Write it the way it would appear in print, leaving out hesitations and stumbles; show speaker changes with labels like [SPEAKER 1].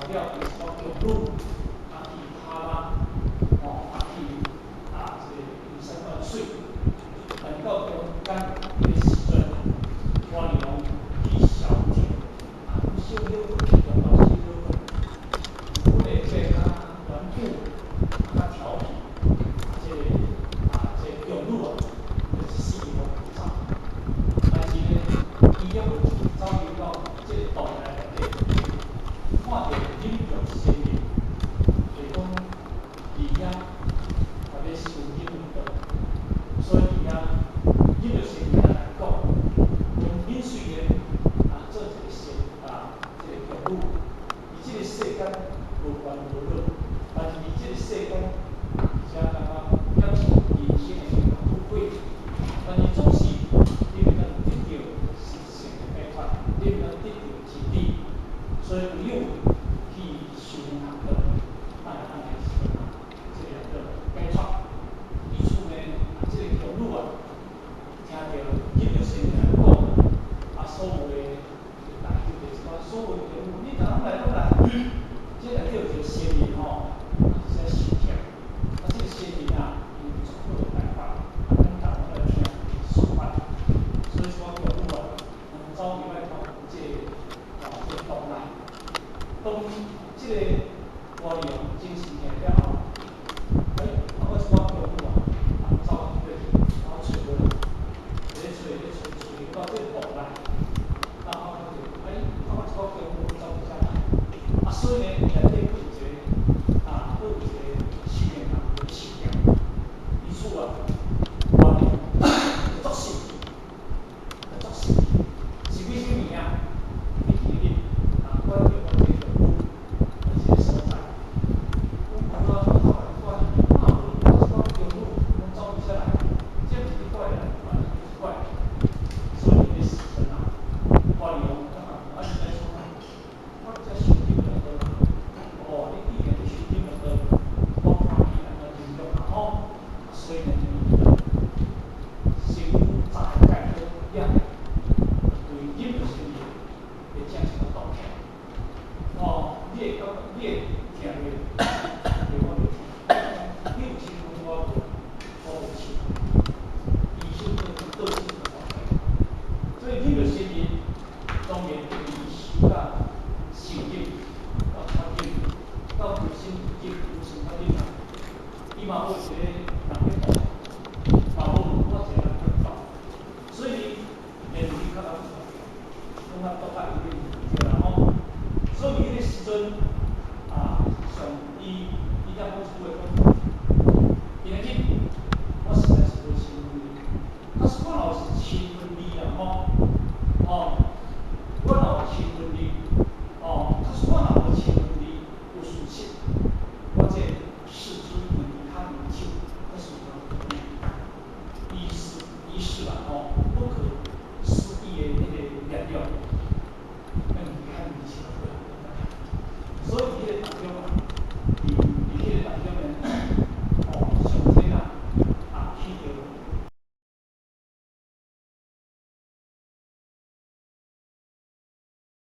[SPEAKER 1] 帶了伊一寡宮女，啊去哈拉，吼，啊去啊這個遊山玩水。但是到中間彼个時陣，歌利王去消停，啊，小休困，中晝小休困，阮會這個較頑固，較調皮，這個啊這個宮女啊，就一死伊予趕走。但是呢，伊猶閣走入到這個洞內底，看著忍辱仙人，就是講佇遐伫咧修忍辱道，所以佇遐忍辱仙人來講，講恁雖然啊做一個仙啊，這個宮女，佇這個世間無權無樂，但是佇這個世間，而且感覺享受人生的這個富貴，但是總是你袂當得著實性的解脫，你袂當得著真理，所以唯有去修行道，才會當來這個叫解脫。因此呢，這個宮女啊，聽著忍辱仙人來講，啊，所有的大兄弟一寡所有的宮女，你逐人來攏來，這內底有一個仙人吼，啊，是在受聽，啊，這個仙人啊，伊有足好的辦法，啊，咱逐人來聽說法，所以一寡宮女啊，攏走入來到這個啊，這個洞內，當這個歌利王精神聽了後，欸，啊，我一寡宮女啊，啊，走過去，啊，揣無人，咧揣咧揣揣到這個洞內，啊，我看著，欸，啊，我一寡宮女走佇遮來，啊，所以呢，內底閣有一個啊，閣有一個修行人佇咧修行，因此啊，歌利王就作死，就作死，是為啥物啊？你記得啊，管著阮這個宮女，佇這個所在，阮看到我看啊，無我一寡宮女攏走佇遮來，這毋是你怪人，啊，是怪。所以彼個時陣啊，歌利王感覺啊，你來創啥？我佇遮修忍辱道。哦，你既然咧修忍辱道，我歡喜按怎忍辱啊吼。所以呢，伊就身軀十個解好了，對忍辱仙人會正式道歉。哦，你會感覺你會疼袂？對我袂疼。你有身份我無，我無身份。醫生倒倒身就道歉。所以忍辱仙人當然因為伊修到成忍到脫忍到無生忍、無生法忍啊，伊嘛有一個